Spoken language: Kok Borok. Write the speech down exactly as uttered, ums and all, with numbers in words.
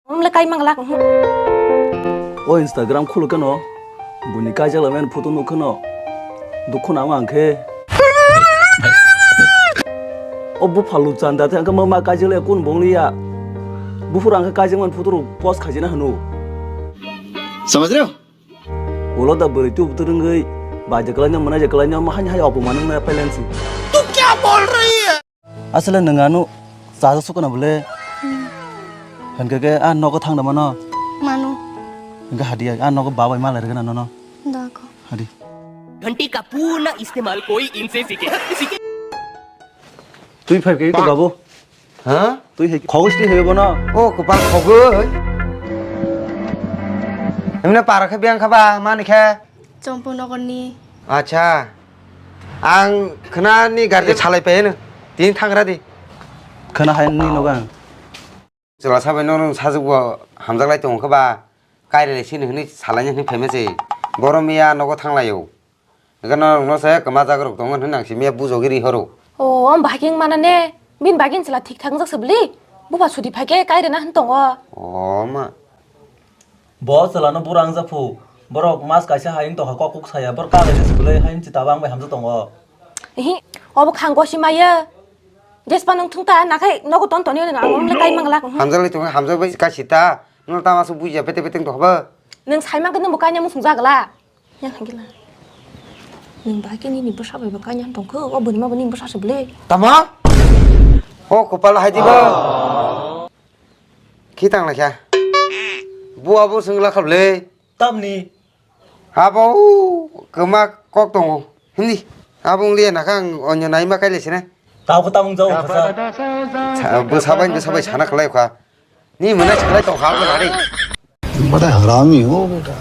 Omle kai manglak. O Instagram khulu keno, buni kaijak lamani photo nuk keno, dukhu nang ang khe. O bupha lupchan da thang khe ma kaijak le kun bong liya. Buphuru ang khe kaijak man photo rok post khaijana hanu. समझ रहे हो? Ulo da bwrwi tub twrwngwi bai je kwlaino mwnai je kwlaino ma hani hai opoman wngna pailansi. Asle nwng ano chajaksu kana bole? Hinkhe khe a nogo thangna mano? Mano. Hinkhe hadi a nogo babai malai rwgena nono. Dako. Hadi. घंटी का पूर्ण इस्तेमाल कोई इनसे सीखे। Twi phai khe to babu. Ha? Twi hai khogwi sri hai bono. O kwpal khogwi. Emne para khe biyang kha ba mani khe. Chompu nogorni. Acha. Ang khna ni garje salai pai no. Tin thangra di. Khna hai ni nogo ang. Chwla sabai no sajwk bo hamjak lai tong kha ba. Kaire le sini hwnwi salaina hwnwi phaima se. Boro miya nogo thanglaio. Hwnkhe norokno se kwma jaga rok tongo hwnwi nang simi ya bujogwi ri horo. O, om bahai khe wngmana ne? Bini bagwi chwla thik thak wngjak se bwlwi? Buba sudi phai khe kai rwna hwn tongo. O ma. Bo chwlano bura wngjak phu. Borok mas kaisa hai wng tongkha kok kuk saya. Borok kagwi se bwlwi hai wng chita bang bai hamjak tongo. Ihi, obo khang gosi maya. Jespa nung thung ta nakhai nogo ton toni ang le kai manglak. Hamjak lai tongo, hamjak bai kaisa ta. Nwng tama se buja pete pete wng tongkha ba. Nwng sai mankhe nwng bo kainwi muchung jagla. Yang hagila. Nwng bahai khe nini bwsa bai bo kanya tongkho, o bwrwi ma bo nini bwsa se bwle. Tama? O kwpal hai diba. Khitang lai kha. Bua bo swngla kha bwle. Tamni? Abo kwma kok tongo. Hindi. Abo wng liya nakha ang onyo naima kai lai sina. Tabo tamung jao khasa. Sa-, bwsa bai, bwsa bai sana khlai kha. Ni mwnai se khlai tong kha abo nari. बड़ा हरामी हो बेटा।